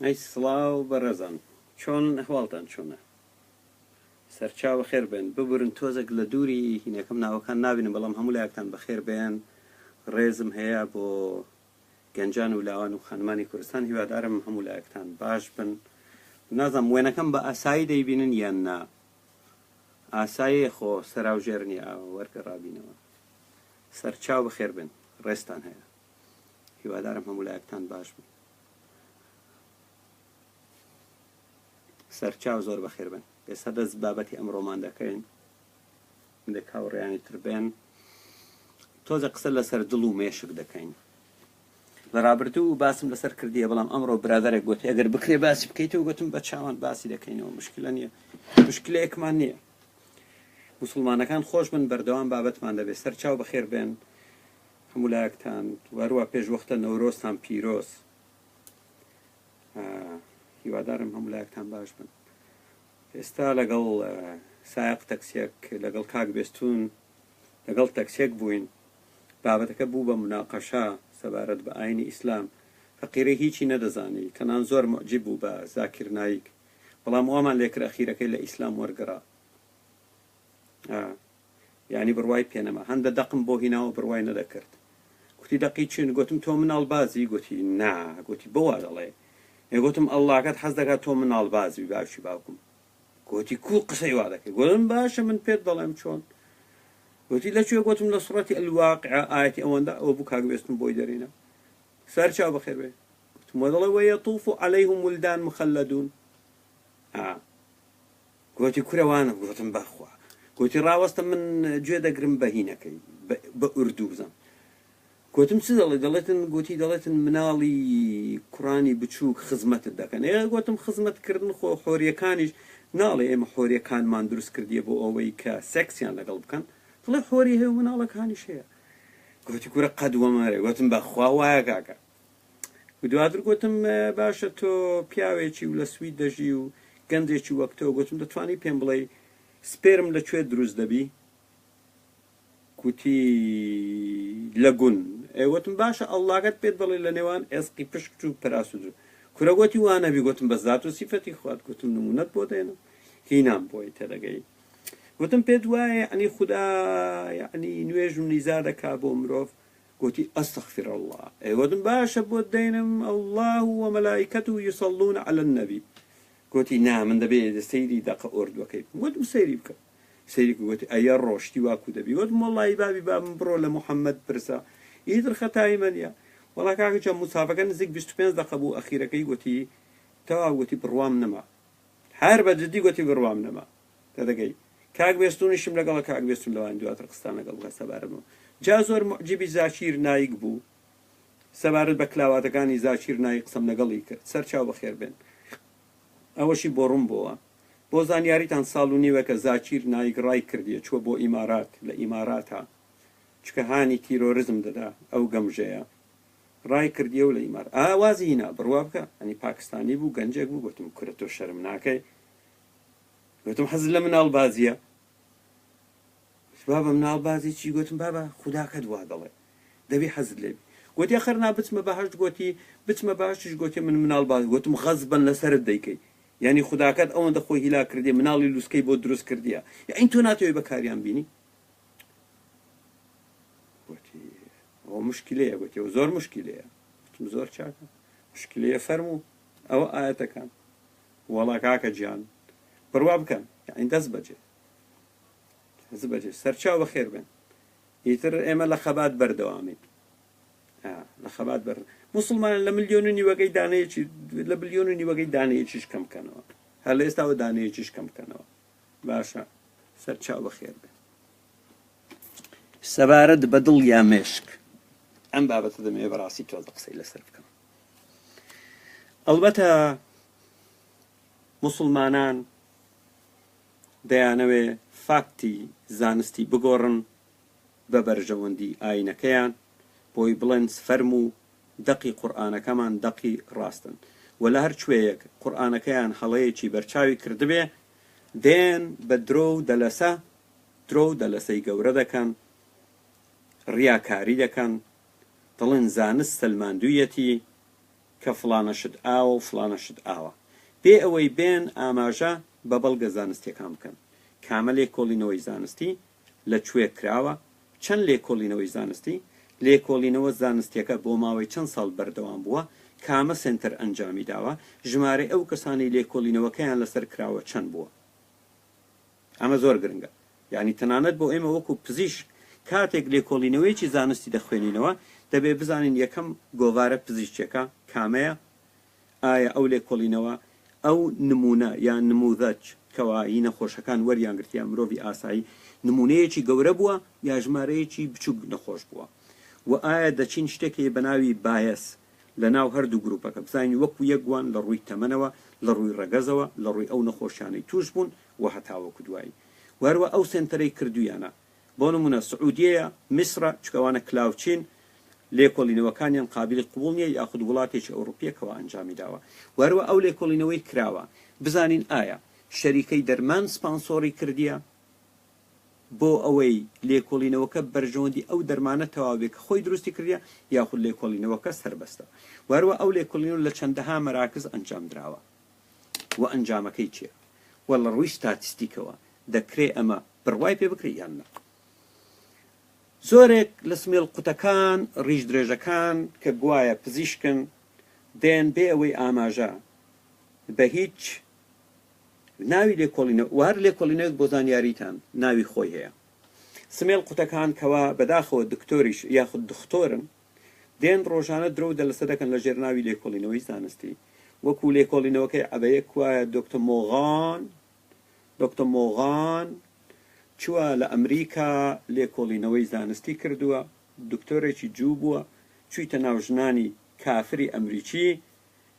ئەی سڵاو بەڕێزان چۆن ئەحواڵتان چۆنە سەرچاو بەخێر بێن ببورن تۆزێک لە دووری هینەکەم ناوەکان نابینم بەڵام هەموو لایەکتان بەخێر بێن ڕێزم هەیە بۆ گەنجان و لاوان و خانمانی کوردستان هیوادارم هەموو لایەکتان باش بن نازانم وێنەکەم بە ئاسایی دەیبینن یان نا ئاساییە خۆ سەراوژێر نییە وەرگەڕابینەوە سەرچاو بەخێر بێن ڕێزتان هەیە هیوادارم هەموو لایەکتان باش بن. سەرچاو زۆر بەخێر بن. ئێستا دەست بابەتی ئەمڕۆمان دەکەین. هەندێک هاوڕێیانی تر بێن. تۆزە قسە لەسەر دڵ و مێشک دەکەین. لە ڕابردوو باسم لەسەر کردیە بەڵام ئەمڕۆ برادەرێک گوتی ئەگەر بکرێ باسی بکەیتەوە گوتم بە چاوان باسی دەکەینەوە مشکلە نییە مشکلەیەکمان نییە موسڵمانەکان خۆش بن بەردەوام بابەتمان دەبێت سەرچاو بەخێر بێن هەموو لایەکتان وەروە پێش وەختە نەورۆزتان پیرۆز هیوادارم هەموو لایەکتان باش بن ئێستا لەگەڵ سایق تەکسیەک لەگەڵ کاک بێستون لەگەڵ تەکسیەک بووین بابەتەکە بوو بە مناقەشە سەبارەت بە ئاینی ئیسلام فەقیرەی هیچی نەدەزانی تەنان زۆر معجب بوو بە زاکیر نایک بەڵام وامان لێکرد ئەخیرەکەی لە ئیسلام وەرگڕا یانی بڕوای پێ نەما. هەندە دەقم بۆ هیناوە بڕوای نەدەکرد. گوتی دەقی چین؟ گوتم تۆ مناڵ بازی؟ گوتی نا. گوتی بۆ وا دەڵێی؟ ئێ گوتم ئەڵڵاکەت حەز دەکات تۆ مناڵ باز بی باوکی باوکم. گوتی کوو قسەی وا دەکەی؟ گوتم باشە من پێت دەڵێم چۆن. گوتی لە کوێ؟ گوتم لە سوڕەتی الواقعە ئایەتی ئەوەندە ئەوە بوو کاک بێستون بۆی دەرینە. سەر چاو بەخێر بێ. گوتم وە دەڵێ ویطوف علیهم ولدان مخلدون. ئا. گۆتی کورە وانە گۆتم بەخوا گۆتی ڕاوەستە من گوێ دەگرم بە هینەکەی بە ئوردوو بزانم گۆتم چ دەڵێ دەڵێتن گۆتی دەڵێتن مناڵی کوڕانی بچووک خزمەتت دەکەن ئێ گۆتم خزمەت کردن خۆ حۆریەکانیش ناڵێ ئێمە حۆریەکانمان دروست کردیە بۆ ئەوەی کە سێکسیان لەگەڵ بکەن دەڵێ حۆری هەیە و مناڵەکانیش هەیە گۆتی کورە قەت وەمەرێ گۆتم بەخوا وایە کاکە دواتر گوتم باشە تۆ پیاوێکی و لە سوید دەژی و گەنجێکی وەک تۆ گوتم دەتوانی پێم بڵێی sperm لە کوێ دروست دەبی؟ گوتی لە گون. ئێ وتم باشە ئەڵڵاکەت پێت دەڵێ لە نێوان ئێسقی پشت و پەراسو دروست. کورە گوتی وا نەبی گوتم بە زات و سیفەتی خوات گوتم نمونەت بۆ دێنم هینام بۆی تێدەگەی گوتم پێت وایە یەعنی خودا یەعنی نوێژ و نیزا دەکا بۆ مرۆڤ گوتی استغفر اللە ئەی وتم باشە بۆت دەینم اللە و ملائکته یصلون علی النبی گوتی نا من دەبێ سەیری دەقە ئۆردوەکەی بکەم گوتم سەیری بکە سەیری کرد گوتی ئەیە ڕۆشتی واکو دەبی گوتم وەڵی بابی بابم بڕۆ لە محەممەد پرسە ئیتر خەتای منە وەڵا کاکە جان مسافەکە نزیک 25 دەقە بوو ئەخیرەکەی گوتی تەواو گوتی بڕوام نەما هەر بە جدی گوتی بڕوام نەما تێدەگەی کاک بێستونیشم لەگەڵە کاک بێستون لەوان دواتر قستان لەگەڵ بکە سەبارەت بەم جا زۆر موعجیبی زاکیر نایک بوو سەبارەت بە کلاواتەکانی زاکیر نایک قسەم لەگەڵی کرد سەرچاو بەخێر بێن ئەوەشی بۆ ڕوون بۆوە بۆ زانیاریتان ساڵ و نیوێکە زاکیر نایک ڕای کردیە چووە بۆ ئیمارات لە ئیماراتا چکە هانی تیرۆرزم دەدا ئەو گەمژەیە ڕای کردیە و لە ئیمار ئا وازی هینا بڕوا بکە ئەنی پاکستانی بوو گەنجێک بوو گوتم کورە تۆ شەرم ناکەی گوتم حەزت لە مناڵ بازیە؟ گوتی بابە مناڵ بازی چی؟ گوتم بابە خوداکەت وا دەڵێ دەبی حەزت لێ بی. گوتی ئەخەر نا بچمە بەهەشت گوتی بچمە بەهەشتیش گوتی من مناڵ باز گوتم غەزبەن لەسەرت دەیکەی یانی خوداکەت ئەوەندە خۆی هیلاک کردیە مناڵی لوسکەی بۆ دروست کردیە یانی تۆ ناتەوێ بەکاریان بینی؟ گوتی ئەوە مشکلەیە گوتی ئەوە زۆر مشکلەیە گوتم زۆر چاکە مشکلەیە فەرموو ئەوە ئایەتەکان وەڵا کاکە گیان بڕوا بکەن یانی دەست بەجێ دەست بەجێ سەرچاو بەخێر بێن ئیتر ئێمە لە خەبات بەردەوامین لە خەبات بەر موسڵمانان لە ملیۆن و نیوەکەی دانەیەکی لە بلیۆن و نیوەکەی دانەیەکیش کەم بکەنەوە هەر لە ئێستاوە دانەیەکیش کەم بکەنەوە باشە سەرچاو بەخێر بێن سەبارەت بە دڵ یا مێشک ئەم بابەتە دەمەوێت بەڕاستی تۆزە قسەی لەسەر بکەم ئەڵبەتە موسڵمانان دەیانەوێ فاکتی زانستی بگۆڕن بە بەرژەوەندی ئاینەکەیان بۆی بڵێن فەرموو دەقی قورئانەکەمان دەقی ڕاستن وە لە هەر کوێیەک قورئانەکەیان هەڵەیەکی بەرچاوی کردبێ دێن بە درۆ و دەلەسە درۆ و دەلەسەی گەورە دەکەن ڕیاکاری دەکەن دەڵێن زانست سەلماندوویەتی. کە فڵانە شت ئاوە و فڵانە شت ئاوە بێ ئەوەی بێن ئاماژە بە بەڵگە زانستیەکان بکەن. کامە لێکۆڵینەوەی زانستی لە کوێ کراوە؟ چەند لێکۆڵینەوەی زانستی؟ لێکۆڵینەوە زانستیەکە بۆ ماوەی چەند ساڵ بەردەوام بووە؟ کامە سێنتەر ئەنجامی داوە؟ ژمارەی ئەو کەسانەی لێکۆڵینەوەکەیان لەسەر کراوە چەند بووە؟ ئەمە زۆر گرنگە. یانی تەنانەت بۆ ئێمە وەکو پزیشک کاتێک لێکۆڵینەوەیەکی زانستی دەخوێنینەوە دەبێ بزانین یەکەم گۆڤارە پزیشکیەکە کامەیە؟ ئایا ئەو لێکۆڵینەوە ئەو نموونە یان نموذج کەوا هی نەخۆشەکان وەریان گرت یا مرۆڤی ئاسایی نموونەیەکی گەورە بووە یا ژمارەیەکی بچووک نەخۆش بووە؟ وە ئایا دەچین شتێک هەیە بە ناوی بایەس لە ناو هەردوو گروپەکە بزانین وەکو یەک وان لە ڕووی تەمەنەوە لە ڕووی ڕەگەزەوە لە ڕووی ئەو نەخۆشیانەی تووش بوون وە هەتاوەکو دوایی وە هەروە ئەو سێنتەرەی کردوویانە بۆ نموونە سعودیەیە میسرە چونکە ئەوانە کلاوچین لێکۆڵینەوەکانیان قابیلی قبوڵ نیە یاخود وڵاتێکی ئەوڕوپیە کەوا ئەنجامی داوە وە هەروە ئەو لێکۆڵینەوەی کراوە بزانین ئایا شەریکەی دەرمان سپانسۆڕی کردیە بۆ ئەوەی لێکۆڵینەوەکە بەرژەوەندی ئەو دەرمانە تەواو بێ کە خۆی دروستی کردیە یاخود لێکۆڵینەوەکە سەربەستە وە هەروە ئەو لێکۆڵینەوە لە چەندەها مەراکز ئەنجام دراوە وە ئەنجامەکەی چیە وە لە ڕووی ستاتیستیکەوە دەکرێ ئەمە بڕوای پێ بکرێ یان نا. زۆرێک لە سمێڵ قوتەکان، ڕیش درێژەکان کە گوایە پزیشکن، دێن بێ ئەوەی ئاماژە بە هیچ ناوی لێکۆڵینەوە و هەر لێکۆڵینەوەیەک بۆ زانیاریتان ناوی خۆی هەیە. سمێڵ قوتەکان کەوا بەداخەوە دکتۆریش یاخود دختۆرن، دێن ڕۆژانە درۆ و دەلەسە دەکەن لە ژێر ناوی لێکۆڵینەوەی زانستی. وەکوو لێکۆڵینەوەکەی عەبەیەک وایە دۆکتۆ مۆغان دۆکتۆ مۆغان چووە لە ئەمریکا لێکۆڵینەوەی زانستی کردووە، دکتۆرێکی جوو بووە، چوویتە ناو ژنانی کافری ئەمریکی،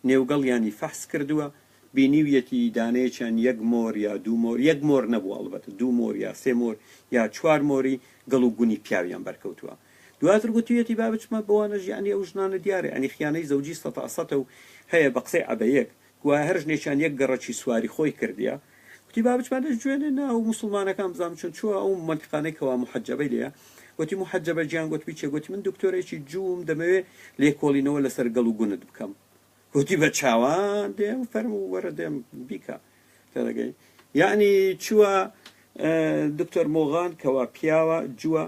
نێوگەڵیانی فەحس کردووە، بینیویەتی دانەیەکیان یەک مۆر یا دوو مۆر، یەک مۆر نەبووە ئەڵبەتە، دوو مۆر یا سێ مۆر یا چوار مۆری گەڵ و گونی پیاویان بەرکەوتووە. دواتر گوتویەتی با بچمە بۆوانەش یەعنی ئەو ژنانە دیارە یەعنی خیانەی زەوجی سەتا سەتە و هەیە بە قسەی عەبەیەک، گوایە هەر ژنێکیان یەک گەڕەکی سواری خۆی کردیە گوتی با بچمە دەست جوێنێ ناو موسڵمانەکان بزانم چۆن چووە ئەو مەنتیقانەی کەوا موحەجەبەی لێیە گوتی موحەجەبە گیان گوتبی چیە گوتی من دکتۆرێکی جووم دەمەوێ لێکۆڵینەوە لەسەر گەڵ و گونت بکەم گوتی بە چاوان دێم فەرموو وەرە دێم بیکە تێدەگەی یەعنی چووە دکتۆر مۆغان کەوا پیاوە جووە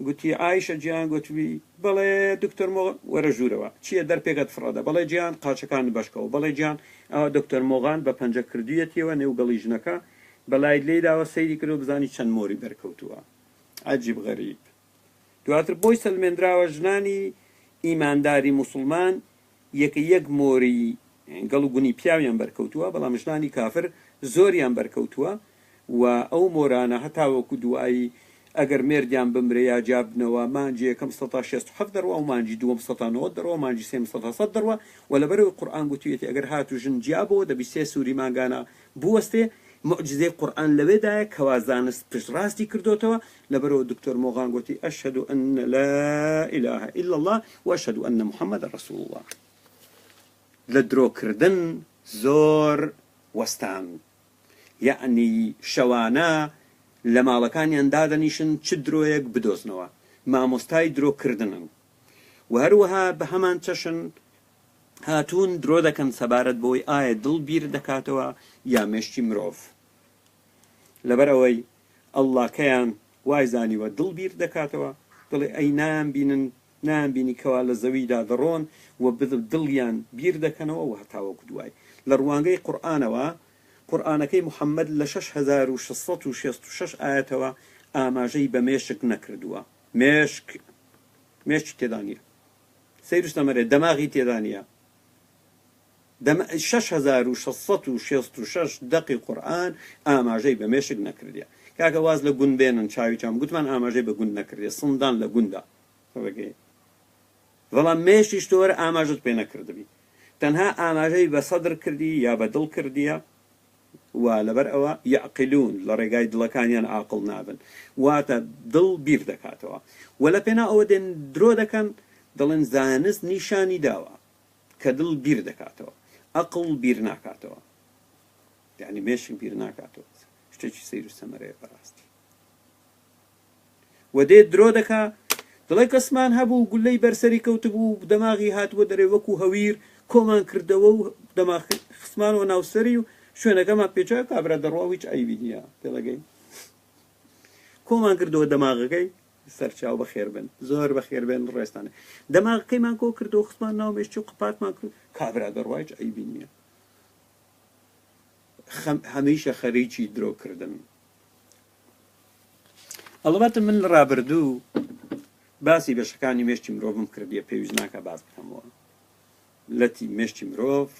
گوتی ئایشە گیان گوتبی بەڵێ دکتۆر مۆغان وەرە ژوورەوە چییە دەرپێکەت فڕەدە بەڵێ گیان قاچەکانت بەشکەوە بەڵێ گیان ئەوە دکتۆر مۆغان بە پەنجە کردویەتیەوە نێو گەڵی ژنەکە بە لایت لێی داوە سەیری کردوە بزانی چەند مۆری بەرکەوتووە عەجیب غەریب دواتر بۆی سەلمێندراوە ژنانی ئیمانداری موسڵمان یەکە یەک مۆری گەڵ و گونی پیاویان بەرکەوتووە، بەڵام ژنانی کافر زۆریان بەرکەوتووە و ئەو مۆرانە هەتاوەکو دوایی ئەگەر مێردیان بمرێ یا جیاببنەوە مانگی یەکەم 67% دەڕوا و مانگی دووەم 90% دەڕوا و مانگی سێیەم 100% دەڕوا و لەبەرئەوەی قورئان گوتویەتی ئەگەر هاتوو ژن جیابۆوە دەبی سێ سوری مانگانە بوەستێ موعجیزەی قورئان لەوێدایە کەوا زانست پشتڕاستی کردۆتەوە، لەبەرئەوە دکتۆر مۆغان گۆتی، اشهد ان لا اله الا اللە و اشهد ان محمدا رسول اللە. لە درۆکردن زۆر وەستان، یەعنی شەوانە لە ماڵەکانیان دادەنیشن چ درۆیەک بدۆزنەوە، مامۆستای درۆکردنن و هەروەها بەهەمان چەشن هاتوون درۆ دەکەن سەبارەت بەوەی ئایا دڵ بیر دەکاتەوە یا مێشکی مرۆڤ لەبەر ئەوەی اللە کەیان وای زانیوە دڵ بیر دەکاتەوە دەڵێ ئەی نایان بینن نایان بینی کەوا لە زەویدا دەڕۆن و دڵیان بیر دەکەنەوە و هەتاوەکو دوای لە ڕوانگەی قورئانەوە قورئانەکەی محمد لە 6666 ئایەتەوە ئاماژەی بە مێشک نەکردووە مێشک مێشکی تێدا نییە سەیرش نەمەرێ دەماغی تێدا نیە دەم 6666 دەقی قورئان ئاماژەی بە مێشک نەکردیە کاکە واز لە گوند بێنن چاوی چاوم گوتمان ئاماژەی بە گوند نەکردیە سندان لە گوندا ڕێگەی بەڵام مێشیش تۆ وەرە ئاماژەت پێ نەکردبی تەنها ئاماژەی بە سەدر کردی یا بە دڵ کردیە و لەبەر ئەوە یعقلون لە ڕێگای دڵەکانیان عاقڵ نابن واتە دڵ بیر دەکاتەوە و لە پێناو ئەوە دێن درۆ دەکەن دەڵێن زانست نیشانی داوە کە دڵ بیر دەکاتەوە ئەقڵ بیر ناکاتەوە یعنی مێشک بیر ناکاتەوە شتێکی سەیر و سەمەرەیە بەڕاستی و دێت درۆ دەکا دەڵێ کەسمان هەبوو گولەی بەر سەری کەوتبوو دەماغی هاتبوە دەرێ وەکو هەویر کۆمان کردەوە و دەماغ خستمانەوە ناو سەری و شوێنەکەمان پێچا کابرا دەڕوا و هیچ عەیبی نییە تێدەگەی کۆمان کردەوە دەماغەکەی سەرچاو بەخێر بن زۆر بەخێر بێن ڕێستانە دەماغەکەیمان کۆ کردەوە خستمان ناو مێشکی و قەپاتمان کرد کابرا دەڕوا هیچ عەیبی نییە هەمیشە خەریکی درۆ کردن ئەڵبەتە من لە ڕابردوو باسی بەشەکانی مێشکی مرۆڤم کردیە پێویست ناکە باس بکەمەوە لەتی مێشکی مرۆڤ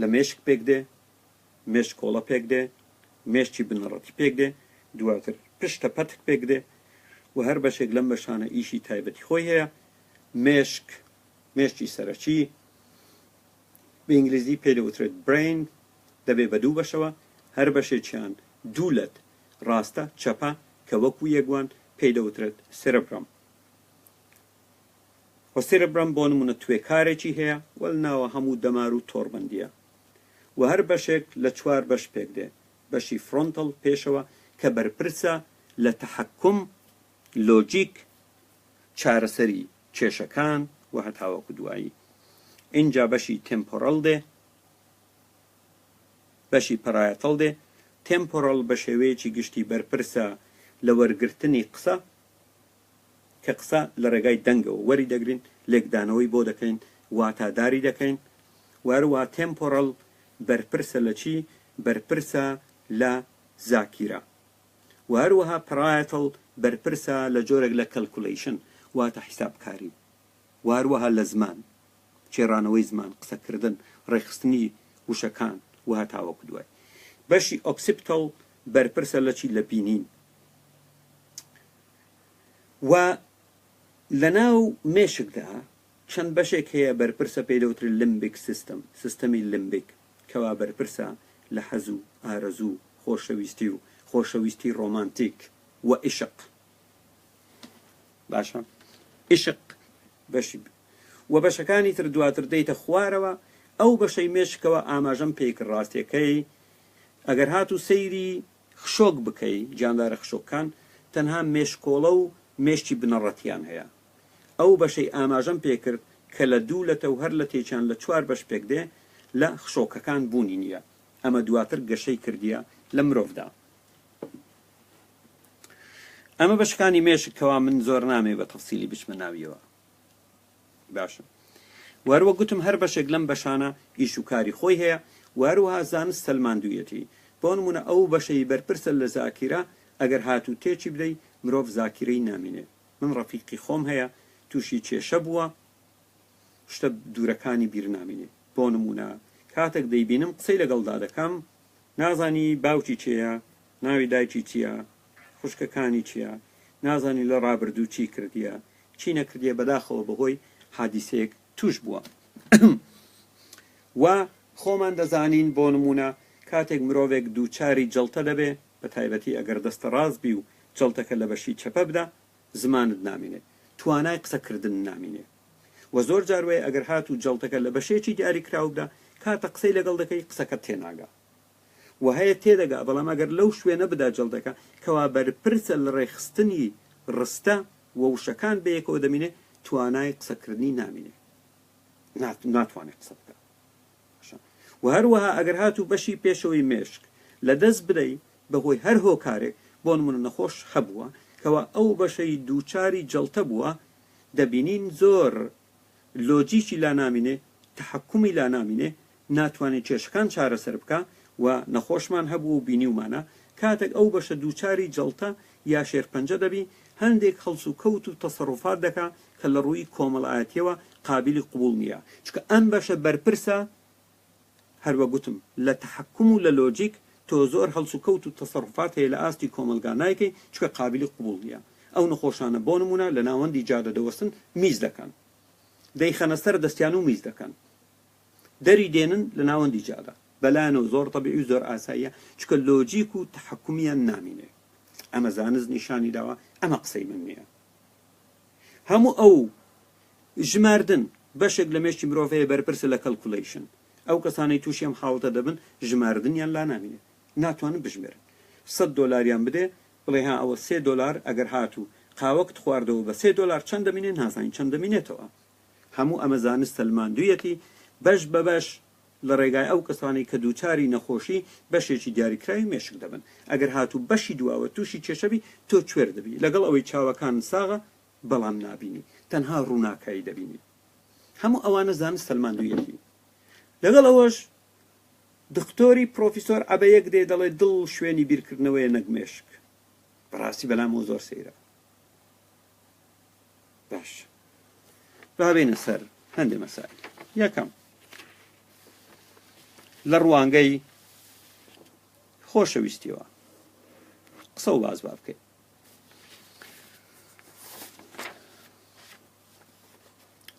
لە مێشک پێک دێ مێشک کۆڵە پێک دێ مێشکی بنەڕەتی پێک دێ دواتر پشتە پەتک پێک دێ و هەر بەشێک لەم بەشانە ئیشی تایبەتی خۆی هەیە مێشک مێشکی سەرەکی بە ئینگلیزی پێی دەوترێت Brain، دەبێ بە دوو بەشەوە، هەر بەشێکیان دوو لەت، ڕاستە، چەپە، کە وەکو یەک وان، پێی دەوترێت Cerebrum. و Cerebrum بۆ نموونە توێکارێکی هەیە و لە ناوە هەموو دەمار و تۆڕبەندییە. و هەر بەشێک لە چوار بەش پێک دێ، بەشی Frontal، پێشەوە، کە بەرپرسە لە تەحەکوم، لۆجیک، چارەسەری کێشەکان و هەتاوەکو دوایی. ئینجا بەشی temporal دێ، بەشی parietal دێ، temporal بە شێوەیەکی گشتی بەرپرسە لە وەرگرتنی قسە، کە قسە لە ڕێگای دەنگەوە وەری دەگرین، لێکدانەوەی بۆ دەکەین، واتاداری دەکەین و هەروەها temporal بەرپرسە لە چی؟ بەرپرسە لە زاکیرە. و هەروەها parietal بەرپرسە لە جۆرێک لە calculation واتە حیسابکاری و هەروەها لە زمان، گێڕانەوەی زمان، قسەکردن، ڕێکخستنی وشەکان و هەتاوەکو دوای. بەشی occipital بەرپرسە لە چی؟ لە بینین و لەناو مێشکدا چەند بەشێک هەیە بەرپرسە پێی دەوترێت limbic system، سیستەمی limbic، کەوا بەرپرسە لە حەز و ئارەزوو و خۆشەویستی و خۆشەویستی ڕۆمانتیک و ئیشق باشە ئیشق بەشی و بەشەکانی تر دواتر دێیتە خوارەوە ئەو بەشەی مێشکەوە ئاماژەم پێی کرد ڕاستیەکەی ئەگەر هاتوو سەیری خشۆک بکەی گیاندارە خشۆکان تەنها مێشکۆڵە و مێشکی بنەڕەتیان هەیە ئەو بەشەی ئاماژەم پێکرد کە لە دوو لەتە و هەر لەتێکیان لە چوار بەش پێکدێ لە خشۆکەکان بوونی نییە ئەمە دواتر گەشەی کردیە لە مرۆڤدا. ئەمە بەشەکانی مێشک کەوا من زۆر نامەوێ بە تەفسیلی بچمە ناویەوە. باشە. و هەروەک گوتم هەر بەشێک لەم بەشانە ئیش و کاری خۆی هەیە و هەروەها زانست سەلماندوویەتی. بۆ نموونە ئەو بەشەی بەرپرسە لە زاکیرە ئەگەر هاتوو تێکی بدەی مرۆڤ زاکیرەی نامینێ. من ڕەفیقی خۆم هەیە تووشی کێشە بووە شتە دوورەکانی بیر نامینێ بۆ نموونە کاتێک دەیبینم قسەی لەگەڵدا دەکەم نازانی باوکی کێیە ناوی دایکی چییە خوشکەکانی چییە نازانی لە ڕابردوو چی کردیە چی نەکردیە بەداخەوە بەهۆی حادیسەیەک توش بووە و خۆمان دەزانین بۆ نموونە کاتێک مرۆڤێک دووچاری جەڵتە دەبێ بە تایبەتی ئەگەر دەستە ڕاست بی و جەڵتەکە لە بەشی چەپە بدا زمانت نامینێ توانای قسە کردن نامینێ وە زۆر جار وەیە ئەگەر هاتوو جەڵتەکە لە بەشێکی دیاری کراو بدا کاتە قسەی لەگەڵ دەکەی قسەکەت تێناگا وە هەیە تێدەگا بەڵام ئەگەر لەو شوێنە بدا جەڵتەکە کەوا بەرپرسە لە ڕێکخستنی ڕستە وە وشەکان بەیەکەوە دەمینێ توانای قسە کردنی نامینێ ناتوانێ قسە بکا باشە وە هەروەها ئەگەر هاتوو بەشی پێشەوەی مێشک لە دەست بدەی بەهۆی هەر هۆکارێک بۆ نمونە نەخۆش هەبووە کەوا ئەو بەشەی دووچاری جەڵتە بووە دەبینین زۆر لۆجیکی لا نامینێ تەحەکومی لا نامینێ ناتوانێ کێشەکان چارەسەر بکا و نەخۆشمان هەبووە و بینیومانە کاتێک ئەو بەشە دووچاری جەڵتە یا شێرپەنجە دەبی هەندێک هەڵسوکەوت و تەسەروفات دەکا کە لە ڕووی کۆمەڵایەتیەوە قابیلی قبوڵ نیە چونکە ئەم بەشە بەرپرسە هەروەک گوتم لە تەحەکوم و لە لۆجیک تۆ زۆر هەڵسوکەوت و تەسەروفات هەیە لە ئاستی کۆمەڵگا نایکەی چونکە قابیلی قبوڵ نیە ئەو نەخۆشانە بۆ نمونە لە ناوەندی جادە دەوەستن میز دەکەن دەیخەنە سەر دەستیان و میز دەکەن دەری دێنن لە ناوەندی جادە بەلایانەوە زۆر تەبیعی و زۆر ئاساییە چونکە لۆجیک و تەحەکومیان نامینێ ئەمە زانست نیشانی داوە ئەمە قسەی من نیە هەموو ئەو ژماردن، بەشێک لە مێشکی مرۆڤ هەیە بەرپرسە لە calculation، ئەو کەسانەی تووشی ئەم حاڵەتە دەبن ژماردنیان لا نامینێت، ناتوانن بژمێرن. سەت دۆلاریان بدێ بڵێ ها ئەوە سێ دۆلار ئەگەر هاتوو قاوەکت خواردەوە بە سێ دۆلار چەند دەمینێ نازانین چەند دەمینێتەوە. هەموو ئەمە زانست سەلماندوویەتی بەش بە بەش لە ڕێگای ئەو کەسانەی کە دووچاری نەخۆشی بەشێکی دیاریکراوی مێشک دەبن. ئەگەر هاتوو بەشی دواوە تووشی کێشە بی تۆ کوێر دەبی لەگەڵ ئەوەی چاوەکانت ساغە بەڵام نابینی تەنها ڕووناکایی دەبینی. هەموو ئەوانە زانست سەلماندوویەتی. لەگەڵ ئەوەش دختۆری پڕۆفیسۆر عەبەیەک دێ دەڵێ دڵ شوێنی بیرکردنەوەیە نەک مێشک. بەڕاستی بەلامەوە زۆر سەیرە. باش با بێینە سەر هەندێ مەسائل. یەکەم لە ڕوانگەی خۆشەویستیەوە قسە و باس با بکەین.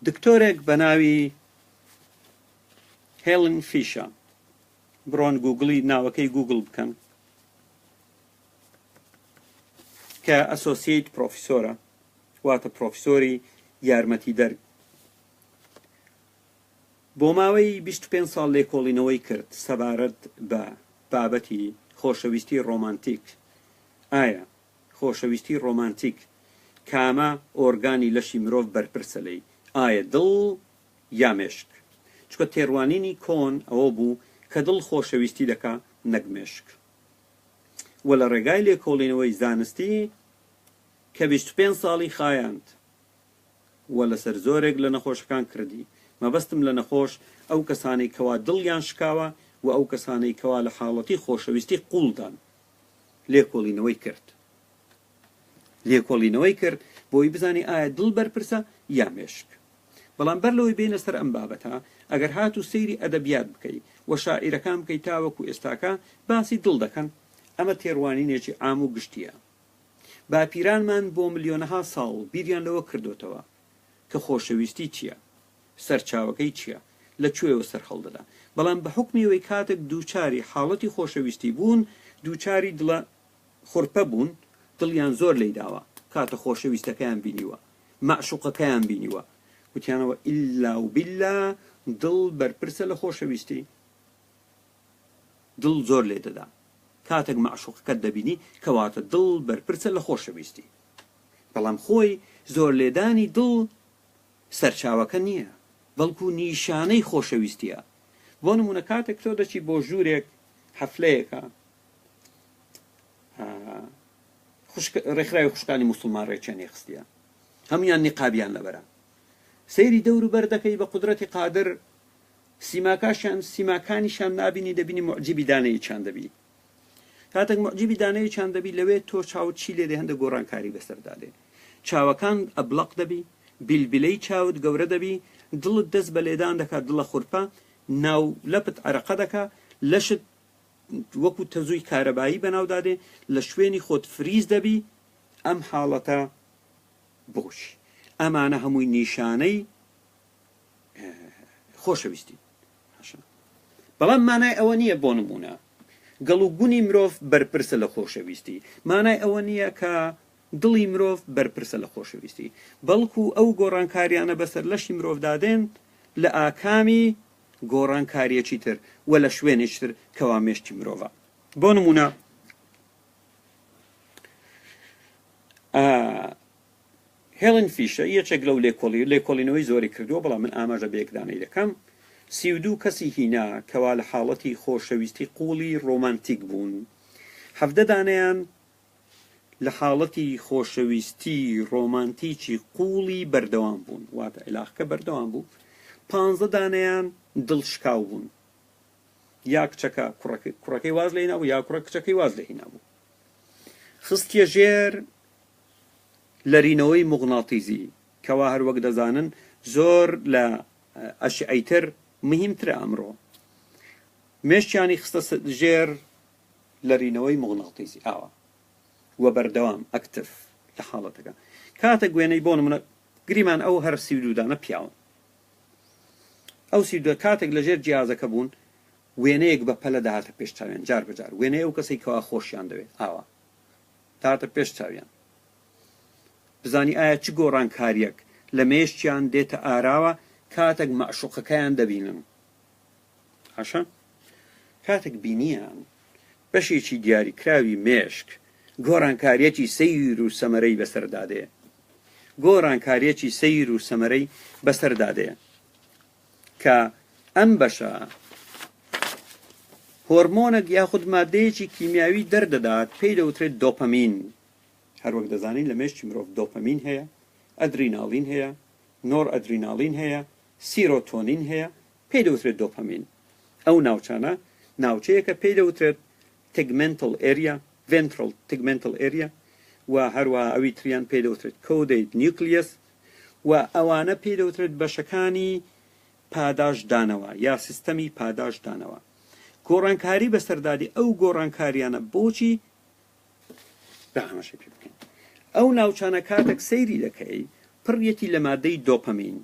دکتۆرێک بە ناوی هێڵن فیشە بڕۆن گوگڵی ناوەکەی گوگڵ بکەن کە associate professor ە واتە پرۆفیسۆری یارمەتیدەر بۆ ماوەی 25 ساڵ لێکۆڵینەوەی کرد سەبارەت بە بابەتی خۆشەویستی ڕۆمانتیک ئایا خۆشەویستی ڕۆمانتیک کامە ئۆرگانی لەشی مرۆڤ بەرپرسە لێی ئایا دڵ یا مێشک؟ چونکە تێڕوانینی کۆن ئەوە بوو کە دڵ خۆشەویستی دەکا نەک مێشک. وە لە ڕێگای لێکۆڵینەوەی زانستی کە 25 ساڵی خایاند و لەسەر زۆرێک لە نەخۆشەکان کردی، مەبەستم لە نەخۆش ئەو کەسانەی کەوا دڵیان شکاوە و ئەو کەسانەی کەوا لە حاڵەتی خۆشەویستی قوڵدان، لێکۆڵینەوەی کرد. لێکۆڵینەوەی کرد بۆی بزانێ ئایا دڵ بەرپرسە یا مێشک. بەڵام بەر لەوەی بێینە سەر ئەم بابەتە، ئەگەر هاتوو سەیری ئەدەبیات بکەی و شاعیرەکان بکەی تاوەکو ئێستاکە باسی دڵ دەکەن، ئەمە تێڕوانینێکی عام و گشتییە. باپیرانمان بۆ ملیۆنەها ساڵ بیریان لەوە کردۆتەوە کە خۆشەویستی چییە، سەرچاوەکەی چییە، لە کوێوە سەرهەڵدەدا. بەڵام بە حوکمی ئەوەی کاتێک دووچاری حاڵەتی خۆشەویستی بوون، دووچاری دڵە خورپە بوون، دڵیان زۆر لێی داوە، کاتە خۆشەویستەکەیان بینیوە، مەعشوقەکەیان بینیوە، وتیانەوە ئیلا و بیلا دڵ بەرپرسە لە خۆشەویستی، دڵ زۆر لێ دەدا، کاتێک مەعشوقەکەت دەبینی کەواتە دڵ بەرپرسە لە خۆشەویستی، بەڵام خۆی زۆر لێدانی دڵ سەرچاوەکە نییە، بەڵکو نیشانەی خۆشەویستییە، بۆ نموونە کاتێک تۆ دەچی بۆ ژوورێک حەفلەیەکە، خوشک ڕێکخراوی خوشکانی موسڵمان ڕێکیان یەخستیە هەمویان نیقابیان لەبەرە سەیری دەور و بەر دەکەی بە قودرەتی قادر سیماکاشیان سیماکانیشان نابینی دەبینی معجبی دانەیەکیان دەبی کاتێک معجبی دانەیەکیان دەبی لەوێ تۆ چاوت چی لێ دێ هەندە گۆڕانکاری بەسەردا دێ چاوەکان ئەبلەق دەبی بیلبیلەی چاوت گەورە دەبی دڵت دەست بە لێدان دەکات دڵە خورپە ناو لەپت عەرەقە دەکا لەشت وەکو تەزووی کارەبایی بەناودا دێ لە شوێنی خۆت فریز دەبی ئەم حاڵەتە بۆچی ئەمانە هەمووی نیشانەی خۆشەویستی بەڵام مانای ئەوە نییە بۆ نمونە گەڵ و گونی مرۆڤ بەرپرسە لە خۆشەویستی مانای ئەوە نییە کە دڵی مرۆڤ بەرپرسە لە خۆشەویستی بەڵکو ئەو گۆڕانکاریانە بەسەر لەشی مرۆڤدا دێن لە ئاکامی گۆڕانکاریەکی تر و لە شوێنێکی تر کەوا مێشکی مرۆڤە. بۆ نموونە هێڵن فیشە یەکێک لەو لێکۆڵی لێکۆڵینەوەی زۆری کردووە بەڵام من ئاماژە بە یەکدانەی دەکەم 32 کەسی هینا کەوا لە حاڵەتی خۆشەویستی قوڵی ڕۆمانتیک بوون حەڤدە دانەیان لە حاڵەتی خۆشەویستی ڕۆمانتیکی قووڵی بەردەوام بوون، واتە عیلاقەکە بەردەوام بوو، پانزە دانەیان دڵ شکاو بوون، یا کچەکە کوڕەکەی کوڕەکەی واز لێ هینابوو یا کوڕە کچەکەی واز لێ هینابوو. خستیە ژێر لەرینەوەی موغناتیزی، کەوا هەر وەک دەزانن زۆر لە ئەشعەی تر مهیمترە ئەمڕۆ. مێشکیانی خستە ژێر لەرینەوەی موغناتیسی ئاوە و بەردەوام active لە حاڵەتەکە کاتێک وێنەی بۆ نمونە گریمان ئەو هەر 32 دانە پیاون ئەو 32 کاتێک لەژێر جیازەکە بوون وێنەیەک بە پەلە دەهاتە پێش چاویان جار بە جار وێنەی ئەو کەسەی کەوا خۆشیان دەوێت ئاوا دەهاتە پێش چاویان بزانی ئایا چ گۆڕانکاریەک لە مێشکیان دێتە ئاراوە کاتێک مەعشوقەکەیان دەبینن باشە کاتێک بینیان بەشێکی دیاریکراوی مێشک گۆڕانکاریەکی سەیر و سەمەرەی بەسەردا دێ. گۆڕانکارییەکی سەیر و سەمەرەی بەسەردا دێ کە ئەم بەشە هۆرمۆنێک یاخود مادەیەکی کیمیاوی دەردەدات پێی دەوترێت دۆپەمین. هەروەک دەزانین لە مێشکی مرۆڤ دۆپەمین هەیە، ئەدریناڵین هەیە، نۆرئەدریناڵین هەیە، سیرۆتۆنین هەیە، پێی دەوترێت دۆپەمین. ئەو ناوچانە ناوچەیەکە پێی دەوترێت Tegmental Area، Ventral Tegmental Area، و هەروەها ئەوی تریان پێی دەوترێت Caudate Nucleus و ئەوانە پێی دەوترێت بەشەکانی پاداشت دانەوە یا سیستەمی پاداشت دانەوە. گۆڕانکاری بەسەردادی ئەو گۆڕانکاریانە بۆچی با ئاماژەی پێ بکەین. ئەو ناوچانە کاتێک سەیری دەکەی پڕیەتی لە مادەی دۆپەمین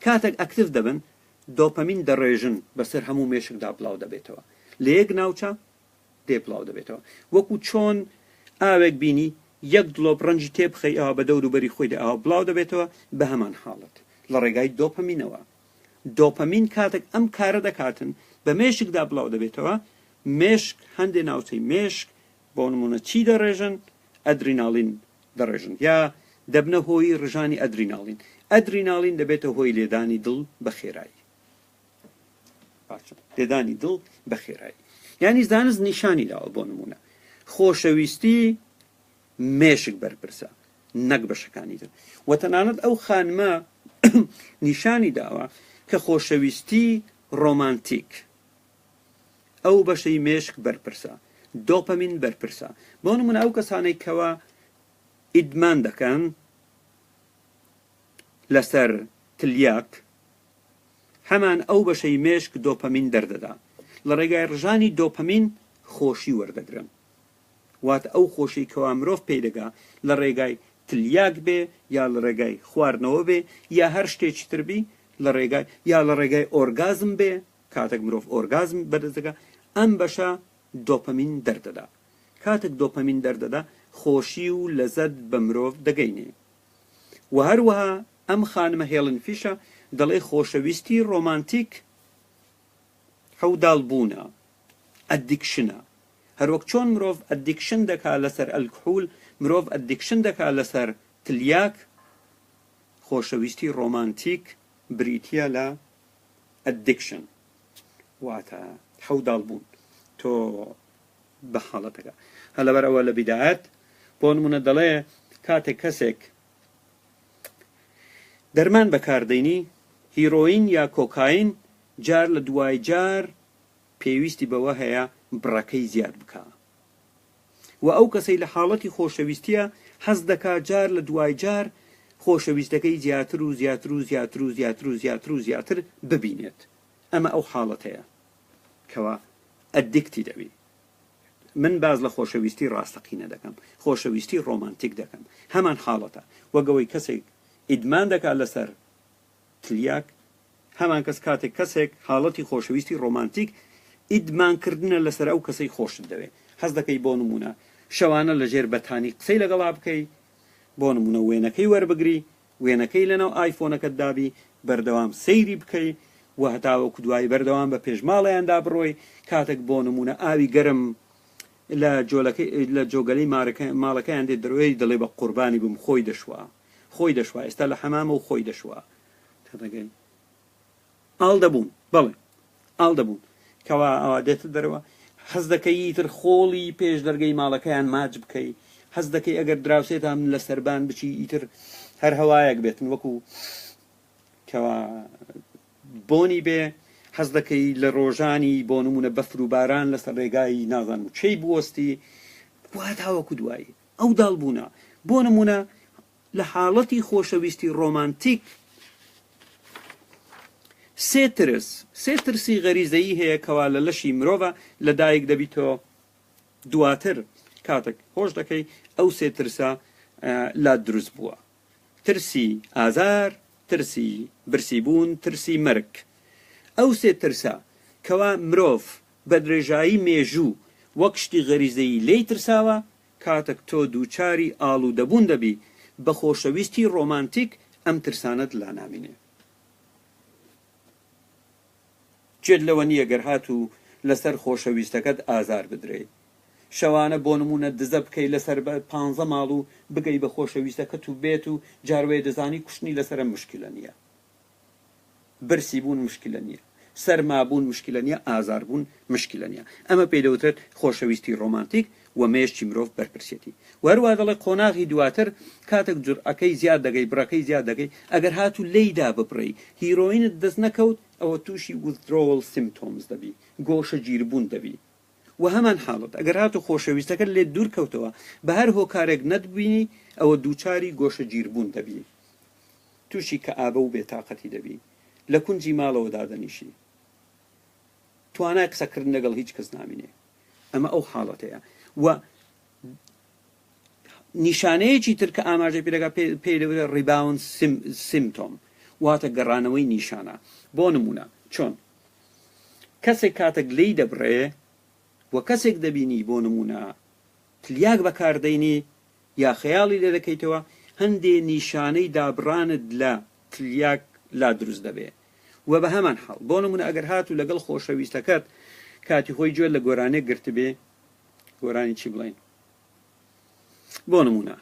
کاتێک active دەبن دۆپەمین دەڕێژن بەسەر هەموو مێشکدا بڵاو دەبێتەوە لە یەک ناوچە دێ بڵاو دەبێتەوە وەکو چۆن ئاوێک بینی یەک دڵۆپ ڕەنجی تێ بخەی ئەوە بە دەور و بەری خۆی دێ ئاوا بڵاو دەبێتەوە بە هەمان حاڵەت لە ڕێگای دۆپەمینەوە دۆپەمین کاتێک ئەم کارە دەکاتن بە مێشکدا بڵاو دەبێتەوە مێشک هەندێ ناوچەی مێشک بۆ نمونە چی دەڕێژن ئەدریناڵین دەڕێژن یا دەبنە هۆی ڕژانی ئەدریناڵین ئەدریناڵین دەبێتە هۆی لێدانی دڵ بە خێرایی باشە لێدانی دڵ بە خێرایی یانی زانست نیشانی داوە بۆ نمونە خۆشەویستی مێشک بەرپرسە نەک بەشەکانی تر و تەنانەت ئەو خانمە نیشانی داوە کە خۆشەویستی ڕۆمانتیک ئەو بەشەی مێشک بەرپرسە دۆپەمین بەرپرسە بۆ نمونە ئەو کەسانەی کەوا ئیدمان دەکەن لەسەر تلیاک هەمان ئەو بەشەی مێشک دۆپەمین دەردەدا لە ڕێگای ڕژانی دۆپەمین خۆشی وەردەگرن واتە ئەو خۆشی کەوا مرۆڤ پێی دەگا لە ڕێگای تلیاک بێ یا لە ڕێگای خواردنەوە بێ یا هەر شتێکی تر بی لە ڕێگای یا لە ڕێگای ئۆرگازم بێ کاتێک مرۆڤ ئۆرگازم بەدەست دەگا ئەم بەشە دۆپەمین دەردەدا کاتێک دۆپەمین دەردەدا خۆشی و لەزەت بە مرۆڤ دەگەینێ وە هەروەها ئەم خانمە هێڵن فیشە دەڵێ خۆشەویستی ڕۆمانتیک حەوداڵ بوونە addiction ە هەروەک چۆن مرۆڤ addiction دەکا لەسەر ئەلکحول مرۆڤ addiction دەکا لەسەر تلیاک خۆشەویستی ڕۆمانتیک بریتیە لە addiction واتە حەوداڵ بوون تۆ بە حاڵەتەکە هەر لەبەر ئەوە لە بیدایەت بۆ نمونە دەڵێ کاتێک کەسێک دەرمان بەکاردەینی هیرۆین یا کۆکاین جار لە دوای جار پێویستی بەوە هەیە بڕەکەی زیاد بکا و ئەو کەسەی لە حاڵەتی خۆشەویستیە حەز دەکا جار لە دوای جار خۆشەویستەکەی زیاتر و زیاتر و زیاتر و زیاتر و زیاتر و زیاتر ببینێت ئەمە ئەو حاڵەتەیە کەوا addicted ئەبی من باس لە خۆشەویستی ڕاستەقینە دەکەم خۆشەویستی ڕۆمانتیک دەکەم هەمان حاڵەتە وەک ئەوەی کەسێک ئیدمان دەکات لەسەر تلیاک، هەمان کەس کاتێک کەسێک حاڵەتی خۆشەویستی ڕۆمانتیک ئیدمان کردنە لەسەر ئەو کەسەی خۆشت دەوێ حەز دەکەی بۆ نموونە شەوانە لە ژێر بەتانی قسەی لەگەڵا بکەی بۆ نموونە وێنەکەی وەربگری وێنەکەی لەناو ئایفۆنەکەت دابی بەردەوام سەیری بکەی و هەتاوەکو دوایی بەردەوام بە پێش ماڵیاندا بڕۆی کاتێک بۆ نموونە ئاوی گەرم لە جۆلەکەی لە جۆگەلەی ماڵەکەیان دێت دەرۆی دەڵێ بە قوربانی بم خۆی دەشوا خۆی دەشوا ئێستا لە حەمامە و خۆی دەشوا تێدەگەی ئاڵ دەبوون بەڵێ ئاڵ دەبوون کەوا ئەوە دێتە دەرەوە حەز دەکەی ئیتر خۆڵی پێش دەرگەی ماڵەکەیان ماچ بکەی حەز دەکەی ئەگەر دراوسێتان لە سەربان بچی ئیتر هەر هەوایەک بێتن وەکو کەوا بۆنی بێ حەز دەکەی لە ڕۆژانی بۆ نمونە بەفر و باران لەسەر ڕێگای نازانم چەی بوەستی وا تاوەکو دوایی ئەو داڵ بوونە بۆ نمونە لە حاڵەتی خۆشەویستی ڕۆمانتیک سێ ترس، سێ ترسی غەریزەیی هەیە کەوا لە لەشی مرۆڤا لە دایک دەبیتەوە دواتر کاتێک هۆش دەکەی ئەو سێ ترسە لات دروست بووە ترسی ئازار، ترسی برسی بوون، ترسی مەرگ ئەو سێ ترسە کەوا مرۆڤ بە درێژایی مێژوو وەک شتی غەریزەیی لێی ترساوە کاتەک تۆ دووچاری ئاڵوودەبوون دەبی بە خۆشەویستی ڕۆمانتیک ئەم ترسانەت لا نامینێ. گوێت لەوە نییە گەر هاتوو لەسەر خۆشەویستەکەت ئازار بدرێی. شەوانە بۆ نموونە دزە بکەی لەسەر بە پانزە ماڵ و بگەی بە خۆشەویستەکەت و بێت و جاروەیە دەزانی کوشتنی لەسەرە مشکلە نییە. برسی بوون مشکلە نییە، سەرما بوون مشکلە نییە، ئازار بوون مشکلە نییە. ئەمە پێی دەوترێت خۆشەویستی ڕۆمانتیک و مێشکی مرۆڤ بەرپرسیەتی. وە هەروا دەڵێ قۆناغی دواتر کاتێک جورعەکەی زیاد دەگەی، بڕەکەی زیاد دەگەی، ئەگەر هاتوو لێی داببڕێی، هیرۆینت دەست نەکەوت، ئەوە تووشی withdrawal symptoms دەبی، گۆشەگیربوون دەبی. وە هەمان حاڵەت ئەگەر هاتوو خۆشەویستەکەت لێت دوور کەوتەوە بە هەر هۆکارێک نەتبینی ئەوە دووچاری گۆشەگیربوون دەبی. تووشی کەئابە و بێتاقەتی دەبی. لە کونجی ماڵەوە دادەنیشی. توانای قسەکردن لەگەڵ هیچ کەس نامینێ. ئەمە ئەو حاڵەتەیە. و نیشانەیەکی تر کە ئاماژەی پێ دەکات پێی دەوترێت rebound symptom واتە گەڕانەوەی نیشانە. بۆ نموونە چۆن؟ کەسێک کاتێک لێی دەبڕێ و کەسێک دەبینی بۆ نموونە تلیاک بەکاردەینی یا خەیاڵی لێ دەکەیتەوە هەندێ نیشانەی دابڕانت لە تلیاک لا دروست دەبێ و بە هەمان حاڵ بۆ نموونە ئەگەر هاتوو لەگەڵ خۆشەویستەکەت کاتی خۆی گوێت لە گۆرانیەک گرتبێ گۆرانی چی بڵێین بۆ نموونە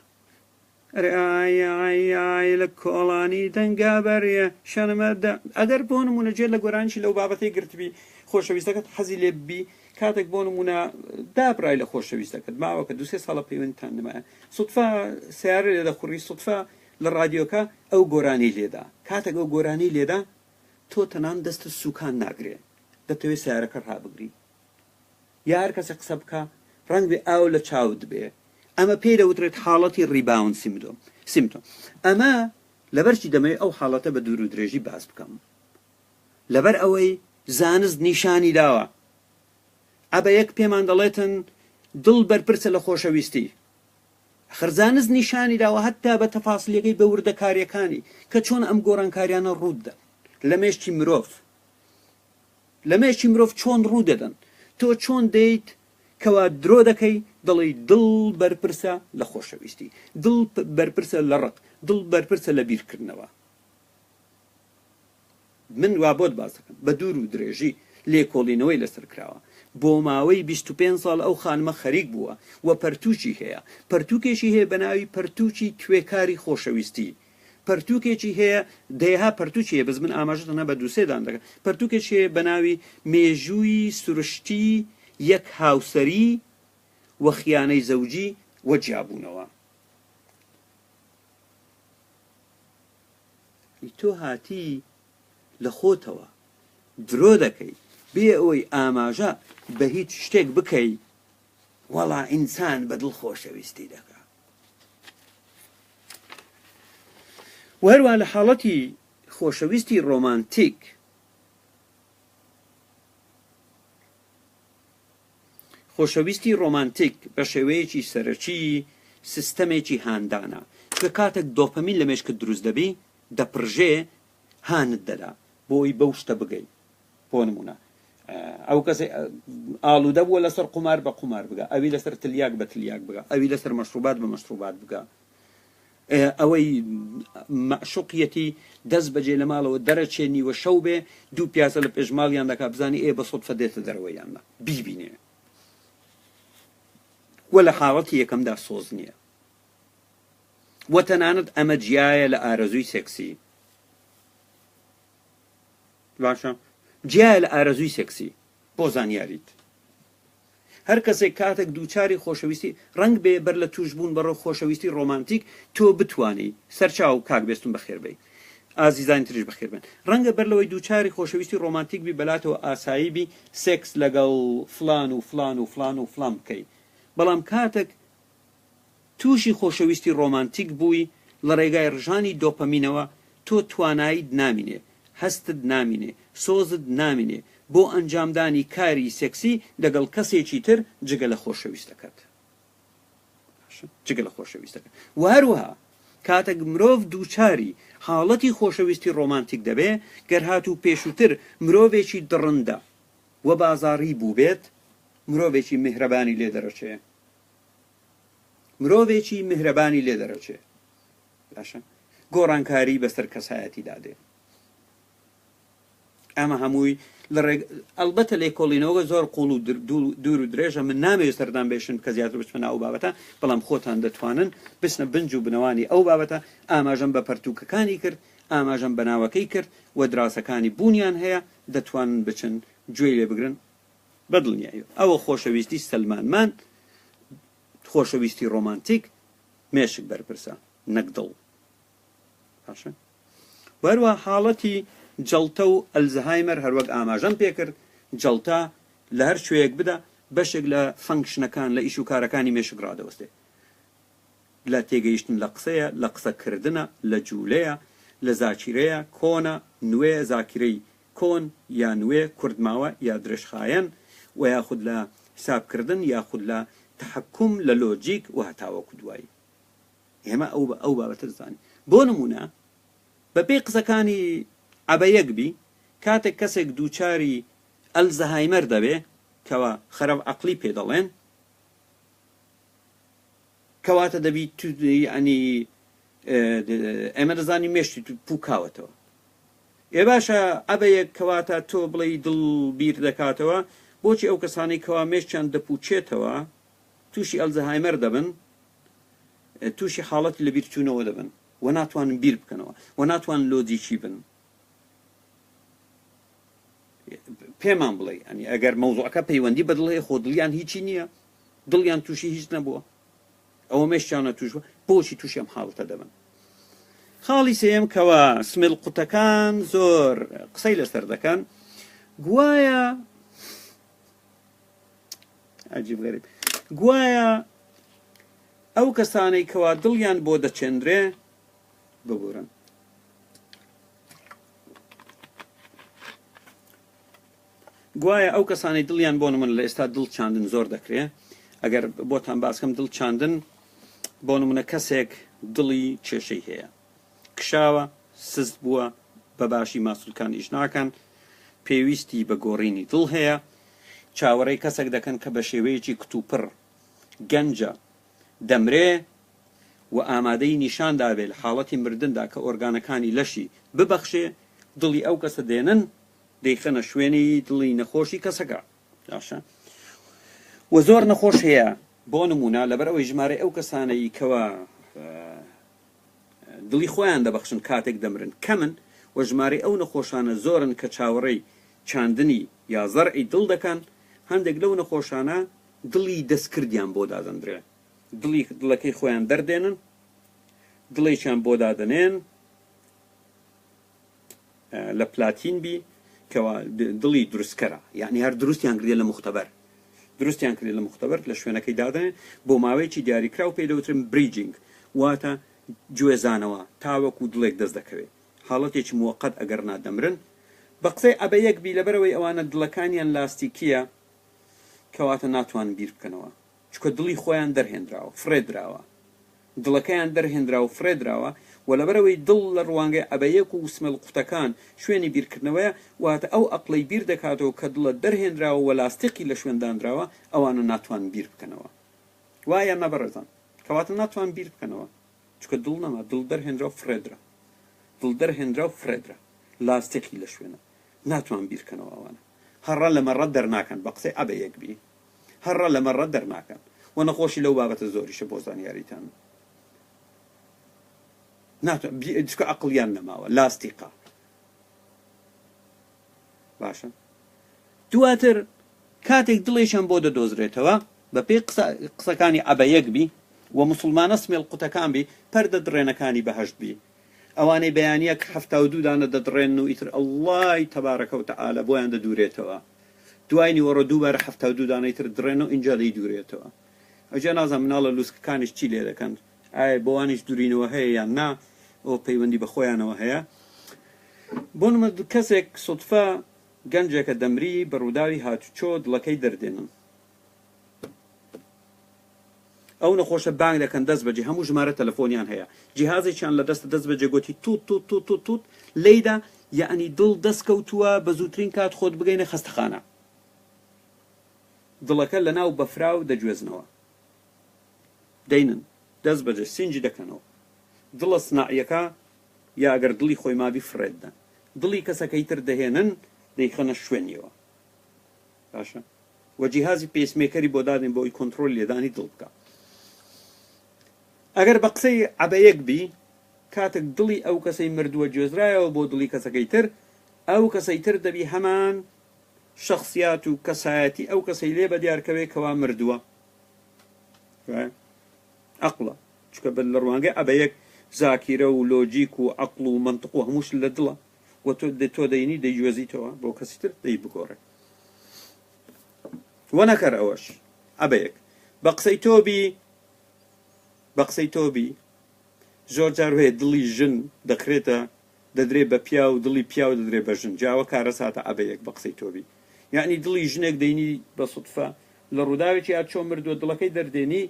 ئەرێ ئای ئای ئای لە کۆڵانی دەنگا بەریە شەنمە دە ئەگەر بۆ نموونە گوێت لە گۆرانیی لەو بابەتەی گرتبی خۆشەویستەکەت حەزی لێ ببی کاتێک بۆ نموونە دابرای لە خۆشەویستەکەت ماوەکە دوسێ ساڵە پەیوەندتان نمایە سوتفە سیارە لێ دەخوڕی سوتفە لە ڕادیۆکە ئەو گۆرانی لێدا کاتێک ئەو گۆرانی لێدا تۆ تەنان دەستت سوکان ناگرێ دەتەوێ سیارەکە ڕابگری یا هەر کەسێک قسە بکا ڕەنگ بێ ئاو لە چاوت بێ ئەمە پێی دەوترێت حاڵەتی rebound symptom symptom ئەمە لەبەرچی دەمەوێت ئەو حاڵەتە بە دوور و درێژی باس بکەم لەبەر ئەوەی زانست نیشانی داوە ئەبە یەک پێمان دەڵێتن دڵ بەرپرسە لە خۆشەویستی ئەخر زانست نیشانی داوە هەتا بە تەفاسلیەکەی بە وردەکاریەکانی کە چۆن ئەم گۆڕانکاریانە ڕوودەن لە مێشکی مرۆڤ لە مێشکی مرۆڤ چۆن ڕوو دەدەن؟ تۆ چۆن دێیت کەوا درۆ دەکەی دەڵێی دڵ بەرپرسە لە خۆشەویستی، دڵ بەرپرسە لە ڕق، دڵ بەرپرسە لە بیرکردنەوە. من وا بۆت باس دەکەم بە دوور و درێژی لێکۆڵینەوەی لەسەر کراوە. بۆ ماوەی 25 ساڵ ئەو خانمە خەریک بووە و پەرتووکی هەیە. پەرتووکێکی هەیە بە ناوی پەرتووکی توێکاری خۆشەویستی. پەرتووکێکی هەیە، دەیەها پەرتووکی هەیە، بەس من ئاماژە تەنها بە دوو سێ دانە دەکەم، پەرتووکێکی هەیە بە ناوی مێژووی سروشتی یەک هاوسەری و خیانەی زەوجی و جیابوونەوە. ئەی تۆ هاتی لە خۆتەوە درۆ دەکەی بێ ئەوەی ئاماژە بە هیچ شتێک بکەی، وەڵا ئینسان بە دڵ خۆشەویستی دەکا. وە هەروەها لە حاڵەتی خۆشەویستی ڕۆمانتیک خۆشەویستی ڕۆمانتیک بە شێوەیەکی سەرەکی سیستەمێکی هاندانە چونکە کاتێک دۆپەمین لە مێشکت دروست دەبی دەپڕژێ هانت دەدا بۆی بەو شتە بگەی بۆ نمونە ئەو کەسێ ئاڵوودە بووە لەسەر قومار بە قومار بگا ئەوی لەسەر تلیاک بە تلیاک بگا ئەوی لەسەر مەشروبات بە مەشروبات بگا ئەوەی مەعشوقیەتی دەست بەجێ لە ماڵەوە دەرەچێ نیوە شەو بێ دوو پیاسە لە پێش ماڵیان دەکا بزانی ئێ بە سوتفە دێتە دەرەوە یان نا بیبینێ وە لە حاڵەتی یەکەمدا سۆز نییە وە تەنانەت ئەمە جیایە لە ئارەزووی سێکسی باشە جیایە لە ئارەزووی سێکسی بۆ زانیاریت هەر کەسێک کاتێک دووچاری خۆشەویستی ڕەنگ بێ بەر لە توش بوون بەڕۆ خۆشەویستی ڕۆمانتیک تۆ بتوانی سەرچاو کاک بێستون بەخێر بێی ئازیزانی تریش بەخێر بێن ڕەنگە بەر لەوەی دووچاری خۆشەویستی ڕۆمانتیک بی بەلاتەوە ئاسایی بی سێکس لەگەڵ فلان و فلان و فلان و فلان بکەی بەڵام کاتێک تووشی خۆشەویستی ڕۆمانتیک بووی لە ڕێگای ڕژانی دۆپەمینەوە تۆ تواناییت نامینێ، هەستت نامینێ، سۆزت نامینێ بۆ ئەنجامدانی کاری سێکسی لەگەڵ کەسێکی تر جگە لە خۆشەویستەکەت. باشە جگە لە خۆشەویستەکە. وە هەروەها کاتێک مرۆڤ دووچاری حاڵەتی خۆشەویستی ڕۆمانتیک دەبێ گەر هاتوو پێشووتر مرۆڤێکی دڕندە و بازاڕی بووبێت مرۆڤێکی میهرەبانی لێ دەرەچێ. مرۆڤێکی میهرەبانی لێ دەرەچێ باشە گۆڕانکاری بەسەر کەسایەتیدا دێ ئەمە هەمووی لە ڕێگ ئەڵبەتە لێکۆڵینەوەگە زۆر قوڵ و دوور و درێژە من نامەوێت سەردان بێشن کە زیاتر بچمە ناو ئەو بابەتە بەڵام خۆتان دەتوانن بچنە بنج و بنەوانی ئەو بابەتە ئاماژەم بە پەرتووکەکانی کرد ئاماژەم بە ناوەکەی کرد و دراسەکانی بوونیان هەیە دەتوانن بچن گوێی لێ بگرن بە دڵنیاییەوە ئەوە خۆشەویستی سەلمانمان خۆشەویستی ڕۆمانتیک مێشک بەرپرسە نەک دڵ باشە و هەروەها حاڵەتی جەڵتە و ئەلزەهایمەر هەروەک ئاماژەم پێکرد جەڵتە لە هەر کوێیەک بدا بەشێک لە function ەکان لە ئیش و کارەکانی مێشک ڕادەوەستێ لە تێگەیشتن لە قسەیە لە قسەکردنە لە جوولەیە لە زاکیرەیە کۆنە نوێ زاکیرەی کۆن یا نوێ کورتماوە یا درێژخایەن و یاخود لە حسابکردن یاخود لە تەحەکوم لە لۆجیک و هەتاوەکو دوایی ئێمە ئەو ئەو بابەتە دەزانین بۆ نمونە بەپێی قسەکانی عەبەیەک بی کاتێک کەسێک دووچاری ئەلزەهایمەر دەبێ کەوا خەرەف عەقلی پێ دەڵێن کەواتە دەبی یعنی ئێمە دەزانین مێشتی پوکاوەتەوە ئێ باشە عەبەیەک کەواتە تۆ بڵێی دڵ بیر دەکاتەوە بۆچی ئەو کەسانەی کەوا مێشکیان دەپوچێتەوە تووشی ئەلزەهایمەر دەبن تووشی حاڵەتی لەبیرچوونەوە دەبن و ناتوانن بیر بکەنەوە و ناتوانن لۆجیکی بن پێمان بڵێ ئەنی ئەگەر مەوزوعەکە پەیوەندی بە دڵ هەیە خۆ دڵیان هیچی نییە دڵیان تووشی هیچ نەبووە ئەوە مێشکیانە توش بووە بۆچی تووشی ئەم حاڵەتە دەبن خاڵی سێیەم کەوا سمێل قوتەکان زۆر قسەی لەسەر دەکەن گوایە عجیب غریب گوایە ئەو کەسانەی کەوا دڵیان بۆ دەچێنرێ ببورن گوایە ئەو کەسانەی دڵیان بۆ نمونە لە ئێستا دڵ چاندن زۆر دەکرێ ئەگەر بۆتان باسکەم دڵ چاندن بۆ نمونە کەسێک دڵی کێشەی هەیە کشاوە سست بووە بە باشی ماسولکان ئیش ناکەن پێویستی بە گۆڕینی دڵ هەیە چاوەڕێی کەسێک دەکەن کە بە شێوەیەکی کتوپڕ گەنجە دەمرێ و ئامادەی نیشان دابێ لە حاڵەتی مردندا کە ئۆرگانەکانی لەشی ببەخشێ دڵی ئەو کەسە دێنن دەیخەنە شوێنی دڵی نەخۆشی کەسەکە باشە و زۆر نەخۆش هەیە بۆ نمونە لەبەر ئەوەی ژمارەی ئەو کەسانەی کەوا دڵی خۆیان دەبەخشن کاتێک دەمرن کەمن و ژمارەی ئەو نەخۆشانە زۆرن کە چاوەڕێی چاندنی یا زەرعی دڵ دەکەن هەندێک لەو نەخۆشانە دڵی دەستکردیان بۆ دادەندرێ دڵی دڵەکەی خۆیان دەردێنن دڵێکیان بۆ دادەنێن لە پلاتین بی کەوا دڵی دروستکەرە یعنی هەر دروستیان کردیە لە مختبەر دروستیان کردی لە مختبەر لە شوێنەکەی دادەنێن بۆ ماوەیەکی دیاریکراو پێی دەوترن bridging واتە گوێزانەوە تاوەکو دڵێک دەست دەکەوێت حاڵەتێکی موەقەت ئەگەر نا دەمرن بە قسەی عەبە یەک بی لەبەرئەوەی ئەوانە دڵەکانیان لاستیکیە کەواتە ناتوانن بیر بکەنەوە چونکە دڵی خۆیان دەرهێنراوە فڕێدراوە دڵەکەیان دەرهێنرا و فڕێدراوە و لەبەرئەوەی دڵ لە ڕوانگەی عەبەیەک و سمێڵ قوتەکان شوێنی بیرکردنەوەیە واتە ئەو ئەقڵەی بیر دەکاتەوە کە دڵە دەرهێنراوە و لاستیقی لە شوێن دانراوە ئەوانە ناتوانن بیر بکەنەوە وایە یان نا بەڕێزان کەواتە ناتوانن بیر بکەنەوە چونکە دڵ نەما دڵ دەرهێنرا و فڕێدرا دڵ دەرهێنرا و فڕێدرا لاستیقی لە شوێنە ناتوان بیرکەنەوە ئەوانە هەڕە لە مەڕە دەرناکەن بە قسەی عەبەیەک بی هەڕە لە مەڕە دەرناکەن و نەخۆشی لەو بابەتە زۆریشە بۆ زانیاریتان ناتوان چکە عەقڵیان نەماوە لاستیقە باشە دواتر کاتێک دڵێکیان بۆ دەدۆزرێتەوە بە پێی قسەکانی عەبەیەک بی و موسڵمانە سمێڵ قوتەکان بی پەردە دڕێنەکانی بەهەشت بی ئەوانەی بەیانیەک 72 دانە دەدڕێنن و ئیتر اللە ی تبارک و تعالی بۆیان دەدورێتەوە دوای نیوەڕۆ دووبارە 72 دانەی تر دڕێنەوە ئینجا دەیدورێتەوە ئەوجا نازانم مناڵە لوسکەکانیش چی لێ دەکەن ئایا بۆوانیش دورینەوە هەیە یان نا ئەوە پەیوەندی بە خۆیانەوە هەیە بۆ نمونە کەسێک سوتفە گەنجێکە دەمری بە ڕووداوی هاتوچۆ دڵەکەی دەردێنن ئەو نەخۆشە بانگ دەکەن دەست بەجێ هەموو ژمارە تەلەفۆنیان هەیە جیهازێکیان لە دەستە دەست بەجێ گۆتی توت توت توت توت توت لێیدا یەعنی دڵ دەست کەوتووە بە زووترین کات خۆت بگەینە خەستەخانە دڵەکە لەناو بەفراو دەگوێزنەوە دەینن دەست بەجێ سینجی دەکەنەوە دڵە سناعیەکە یا ئەگەر دڵی خۆی مابی فڕێت دەن دڵی کەسەکەی تر دەهێنن. دەیخەنە شوێنیەوە. باشە وە جیهازی pacemaker ی بۆ دادێن بۆ ئەوی کۆنترۆلی لێدانی دڵ بکا. ئەگەر بە قسەی عەبەیەک بی کاتێک دڵی ئەو کەسەی مردووە گوێزرایەوە بۆ دڵی کەسەکەی تر ئەو کەسەی تر دەبی هەمان شەخسیات و کەسایەتی ئەو کەسەی لێ بەدیار کەوێ کەوا مردووە. عەقڵە چونکە بە لە ڕوانگەی عەبەیەک زاکیرە و لۆجیک و عەقڵ و مەنتق و هەمووش لە دڵە و تۆ تۆ دەینی دەیگوێزیتەوە بۆ کەسی تر دەی بگۆڕێ وە نەکەر ئەوەش عەبەیەک بە قسەی تۆ بی بە قسەی تۆ بی زۆر جار هەیە دڵی ژن دەخرێتە دەدرێ بە پیاو دڵی پیاو دەدرێ بە ژن جا ئەوە کارەساتە عەبەیەک بە قسەی تۆ بی یەعنی دڵی ژنێک دەینی بە سوتفە لە ڕووداوێکی هاتچۆ مردووە دڵەکەی دەردێنی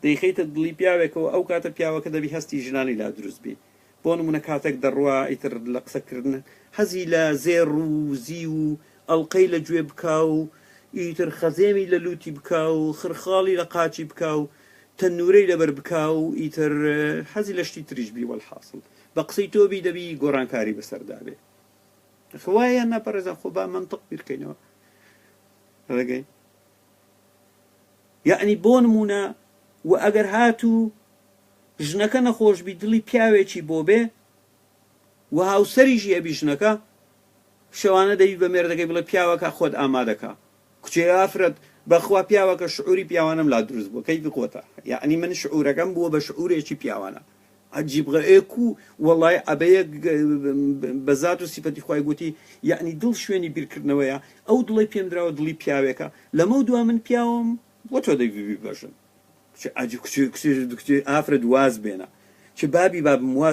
دەیخەیتە دڵی پیاوێکەوە ئەو کاتە پیاوەکە دەبی هەستی ژنانی لا دروست بی بۆ نمونە کاتێک دەڕوا ئیتر لە قسە کردن حەزی لە زێڕ و زیو و ئەڵقەی لە گوێ بکا و ئیتر خەزێمی لە لوتی بکا و خرخاڵی لە قاچی بکا و تەنورەی لەبەر بکا و ئیتر حەزی لە شتی تریش بی وەلحاسڵ بە قسەی تۆ بی دەبی گۆڕانکاری بەسەردا بێ ئەخە وایە یان نا بەڕێزان خۆ با مەنتق بیرکەینەوە ڕێگەی یەعنی بۆ نمونە و ئەگەر هاتوو ژنەکە نەخۆش بی دڵی پیاوێکی بۆ بێ و هاوسەریشی ئەبی ژنەکە شەوانە دەبی بە مێردەکەی بڵێ پیاوەکە خۆت ئامادەکە کچێ ئافرەت بەخوا پیاوەکە شعوری پیاوانەم لا دروست بووە کەیفی خۆتە یەعنی من شعورەکەم بووە بە شعورێکی پیاوانە عەجیب غە ئێ کو وەڵای عەبەیەک بە زات و سیفەتی خوای گوتی یەعنی دڵ شوێنی بیرکردنەوەیە ئەو دڵەی پێم دراوە دڵی پیاوێکە لەمەو دوا من پیاوم بۆ تۆ دەبی ببی بە ژن کچێ عەجیب کچێ کچێ کچێ ئافرەت واز بێنە چ بابی بابم وا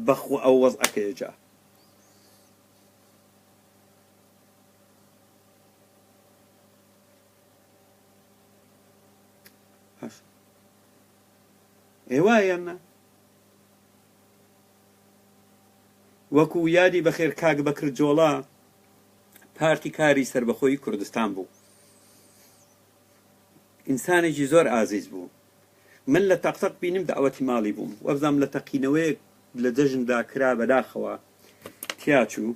بەخوا ئەو وەزعەکەیە جا. باش ئێ وایە یان نا؟ وەکو یادی بەخێر کاک بەکر جۆڵا پارتی کاری سەربەخۆی کوردستان بوو ئینسانێکی زۆر ئازیز بوو من لە تەقتەق بینیم داوەتی ماڵی بووم وەبزانم لە تەقینەوەیەک لە جەژندا کرا بەداخەوە تیاچوو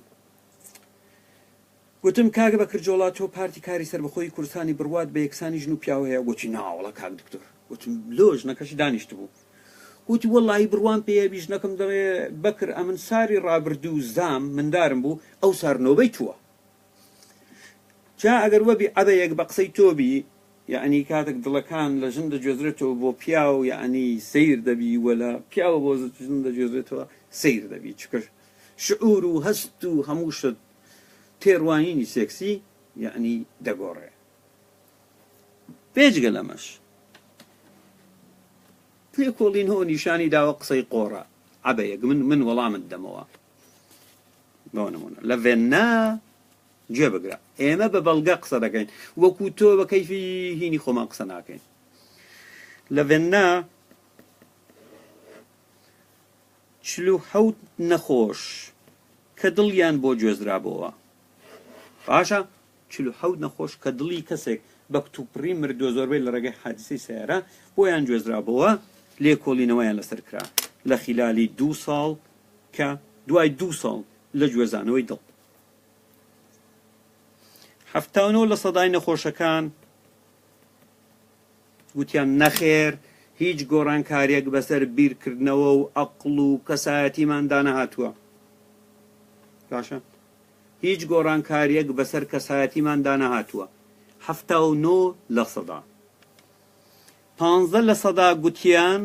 گوتم کاک بەکر جۆڵا تۆ پارتی کاری سەربەخۆی کوردستانی بڕوات بە یەکسانی ژن و پیاو هەیە؟ گوتی ناوەڵا کاک دکتۆر. گوتم لۆ؟ ژنەکەشی دانیشتبوو. گوتی وەڵاهی بڕوام پێیە بی ژنەکەم دەڵێ بەکر ئەمن ساری ڕابردوو زام مندارم بوو ئەو سار نۆبەی تووە. جا ئەگەر وەبی عەبەیەک بە قسەی تۆ بی یەعنی کاتێک دڵەکان لە ژن دەگوێزرێتەوە بۆ پیاو یەعنی سەیر دەبی وە لە پیاوە بۆ ژن دەگوێزرێتەوە سەیر دەبی چونکە شعور و هەست و هەموو شت تێڕوانینی سێکسی یەعنی دەگۆڕێ. بێجگە لەمەش لێکۆڵینەوە نیشانی داوە قسەی قۆڕە عەبەیەک من من وەڵامت دەمەوە بۆ نمونە لە ڤێننا گوێ بگرە ئێمە بە بەڵگە قسە دەکەین وەکو تۆ بە کەیفی هینی خۆمان قسە ناکەین لە ڤێننا 47 نەخۆش کە دڵیان بۆ گوێزرابۆوە. باشە 47 نەخۆش کە دڵی کەسێک بە کتوپڕی مردووە زۆربەی لە ڕێگەی حادیسەی سەیارە بۆیان گوێزرابۆوە لێکۆڵینەوەیان لەسەر کرا لە خیلالی دوو ساڵ کە دوای دوو ساڵ لە گوێزانەوەی دڵ 79 لە سەدای نەخۆشەکان گوتیان نەخێر هیچ گۆڕانکاریەک بەسەر بیرکردنەوە و ئەقڵ و کەسایەتیماندا نەهاتووە. باشە هیچ گۆڕانکاریەک بەسەر کەسایەتیماندا نەهاتووە. 79 لە سەدا. 15 لە سەدا گوتیان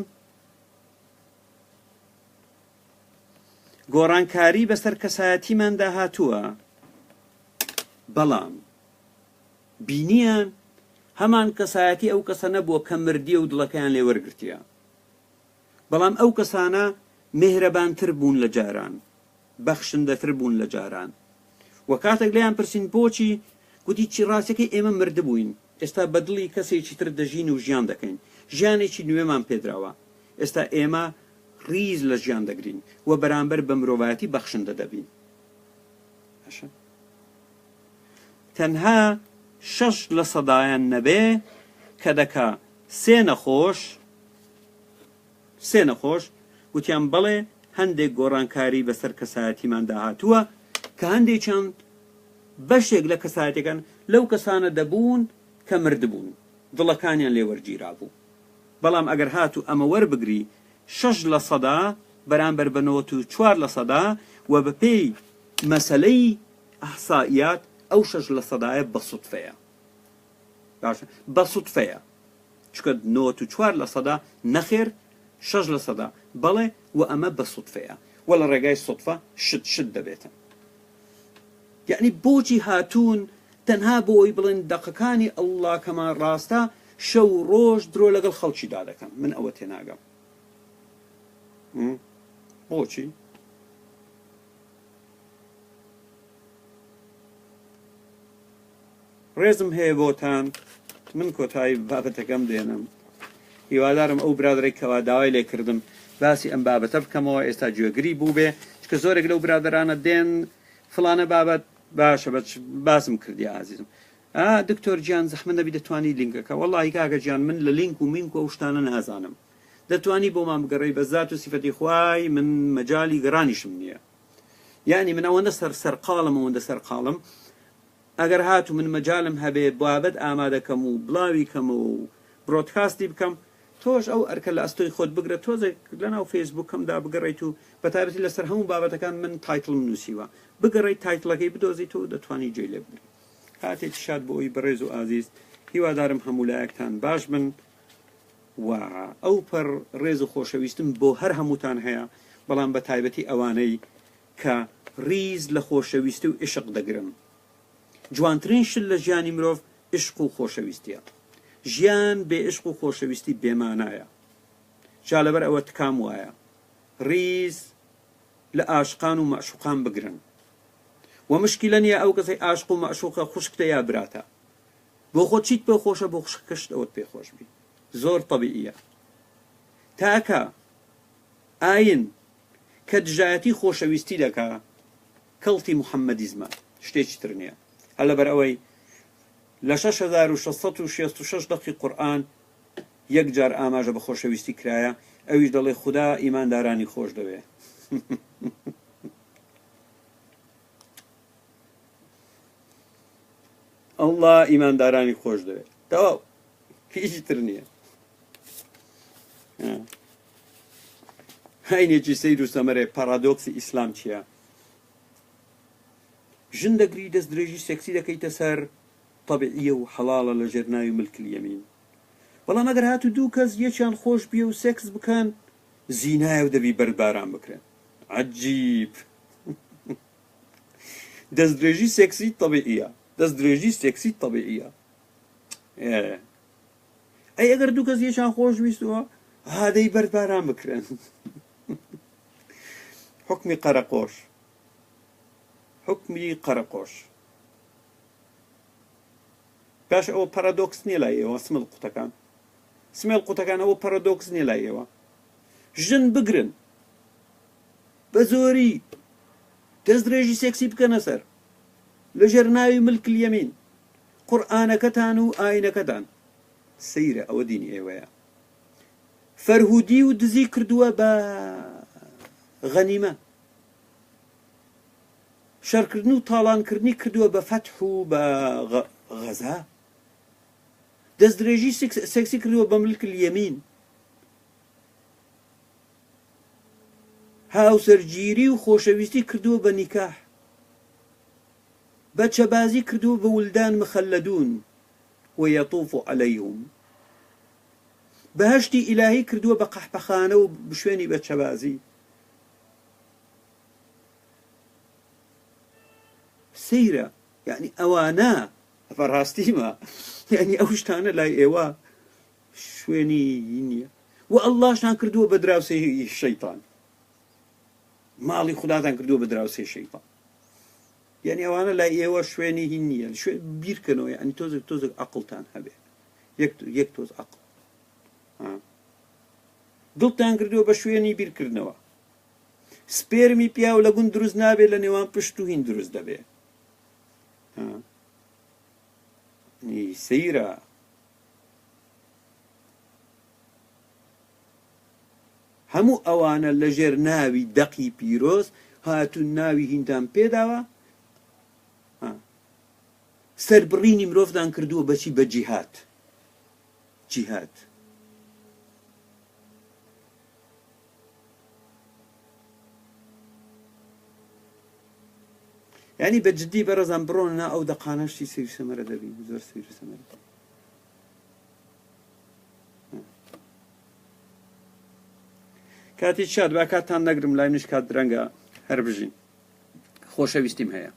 گۆڕانکاری بەسەر کەسایەتیماندا هاتووە، بەڵام بینیان هەمان کەسایەتی ئەو کەسە نەبووە کە مردیە و دڵەکەیان لێ وەرگرتیە بەڵام ئەو کەسانە مێهرەبانتر بوون لە جاران بەخشندەتر بوون لە جاران وە کاتێک لێیان پرسین بۆچی گوتی چی ڕاستەکەی ئێمە مردبووین ئێستا بە دڵی کەسێکی تر دەژین و ژیان دەکەین ژیانێکی نوێمان پێدراوە ئێستا ئێمە ڕیز لە ژیان دەگرین و بەرامبەر بە مرۆڤایەتی بەخشندە دەبین باشە تەنها شەش لە سەدایان نەبێ کە دەکا سێ نەخۆش سێ نەخۆش گوتیان بەڵێ هەندێک گۆڕانکاری بەسەر کەسایەتیماندا هاتووە کە هەندێکیان بەشێک لە کەسایەتیەکان لەو کەسانە دەبوون کە مردبوون دڵەکانیان لێ وەرگیرابوو بەڵام ئەگەر هاتوو ئەمە وەربگری 6% بەرامبەر بە 94% و بەپێی مەسەلەی ئەحسائیات ئەو شەش لە سەدایە بە سوتفەیە باشە بە سوتفەیە چونکە 94% نەخێر 6% بەڵێ و ئەمە بە سوتفەیە و لە ڕێگای سوتفە شت شت دەبێتن. یەعنی بۆچی هاتوون تەنها بۆ ئەوەی بڵێن دەقەکانی اللە کەمان ڕاستە شەو و ڕۆژ درۆ لەگەڵ خەڵکیدا دەکەن من ئەوە تێناگەم بۆچی؟ ڕێزم هەیە بۆتان من کۆتایی بابەتەکەم دێنم هیوادارم ئەو برادەرەی کەوا داوای لێ کردم باسی ئەم بابەتە بکەمەوە ئێستا گوێگری بووبێ چکە زۆرێک لەو برادەرانە دێن فڵانە بابەت باشە بەچ باسم کردی ئازیزم ئا دکتۆر گیان زەحمەت نەبی دەتوانی لینکەکە وەڵی کاکە گیان من لە لینک و مینک و ئەو شتانە نازانم دەتوانی بۆمان بگەڕێی بە زات و سیفەتی خوای من مەجالی گەڕانیشم نییە یعنی من ئەوەندە سەر سەرقاڵم ئەوەندە سەرقاڵم ئەگەر هاتوو من مەجالم هەبێ بابەت ئامادە کەم و بڵاوی کەمەوە و برۆدکاستی بکەم، تۆش ئەو ئەرکە لە ئەستۆی خۆت بگرە تۆزێک لەناو فەیسبووکەمدا بگەڕێیت و بەتایبەتی لەسەر هەموو بابەتەکان من title م نووسیوە بگەڕێیت title ەکەی بدۆزیتەوە و دەتوانی گوێی لێ بگری. کاتێکی شاد بۆ ئەوی بەڕێز و ئازیز هیوادارم هەموو لایەکتان باش بن و ئەوپەڕ ڕێز و خۆشەویستم بۆ هەر هەمووتان هەیە بەڵام بەتایبەتی ئەوانەی کە ڕیز لە خۆشەویستی و ئیشق دەگرن. جوانترین شت لە ژیانی مرۆڤ ئیشق و خۆشەویستیە. ژیان بێ ئیشق و خۆشەویستی بێ مانایە. جا لەبەر ئەوە تکام وایە ڕیز لە ئاشقان و مەعشوقان بگرن. وە مشکیلە نیە ئەو کەسەی ئاشق و مەعشوقە خوشکتە یا براتە. بۆ خۆت چیت پێ خۆشە بۆ خوشکەکەشت ئەوەت پێ خۆش بی. زۆر تەبیعیە. تاکە ئاین کە دژایەتی خۆشەویستی دەکا کەڵتی محەمەدیزمە شتێکی تر نیە هەر لەبەر ئەوەی لە 6666 دەقی قورئان یەک جار ئاماژە بە خۆشەویستی کرایە ئەویش دەڵێ خودا ئیماندارانی خۆش دەوێ. اللە ئیماندارانی خۆش دەوێ تەواو هیچی تر نییە. هەینێکی سەیر و سەمەرێ پاڕادۆکسی ئیسلام چییە؟ ژن دەگری دەست درێژی سێکسی دەکەیتە سەر تەبیعیە و حەڵاڵە لە ژێر ناوی ملک الیمین بەڵام ئەگەر هاتوو دوو کەس یەکیان خۆش بیە و سێکس بکەن زینایە و دەبی بەردباران بکرێن عەجیب دەست درێژی سێکسی تەبیعیە دەست درێژی سێکسی تەبیعیە ئەی ئەگەر دوو کەس یەکیان خۆش ویستووە هادەی بەرد باران بکرێن حکمی قەرەقۆش حکمی قەرەقۆش باش ئەوە پەرەدۆکس نییە لای ئێوە سمل قوتەکان سمێڵ قوتەکان ئەوە پەرەدۆکس نییە لای ئێوە ژن بگرن بە زۆری دەست درێژی سێکسی بکەنە سەر لەژێر ناوی ملک الیمین قورئانەکەتان و ئاینەکەتان سەیرە ئەوە دینی ئێوەیە فەرهودی و دزی کردووە بە غەنیمە شەرکردن و تاڵانکردنی کردووە بە فەتح و بە غەزا دەستدرێژی سێکسی کردووە بە ملک الیمین هاوسەرگیری و خۆشەویستی کردووە بە نیکاح بەچەبازی کردووە بە ولدان مخلدون و یطوف علیهم بەهەشتی ئیلاهی کردووە بە قەحپەخانە و شوێنی بەچەبازی. سەیرە یعنی ئەوانە بەڕاستیمە یعنی ئەو شتانە لای ئێوە شوێنی نییە و ئەڵڵاشتان کردووە بە دراوسێی شەیتان ماڵی خوداتان کردووە بە دراوسێی شەیتان یعنی ئەوانە لای ئێوە شوێنی هین نییە شوێن بیرکەنەوە یعنی تۆزێک تۆزێک عەقڵتان هەبێ یەک یەک تۆز عەقڵ دڵتان کردووە بە شوێنی بیرکردنەوە سپێرمی پیاو لە گوند دروست نابێت لە نێوان پشت و هین دروست دەبێ سەیرە هەموو ئەوانە لە ژێر ناوی دەقی پیرۆز هاتوون ناوی هیندان پێداوە. سەربڕینی مرۆڤتان کردووە بەچی بە جیهاد جیهاد. یانی بە جدی بەڕێزان بڕۆنە ناو ئەو دەقانە شتی سەیر و سەمەرە دەبین زۆر سەیر و سەمەرە. کاتی شاد با کاتتان نەگرم لای منیش کات درەنگە هەر بژین خۆشەویستیم هەیە.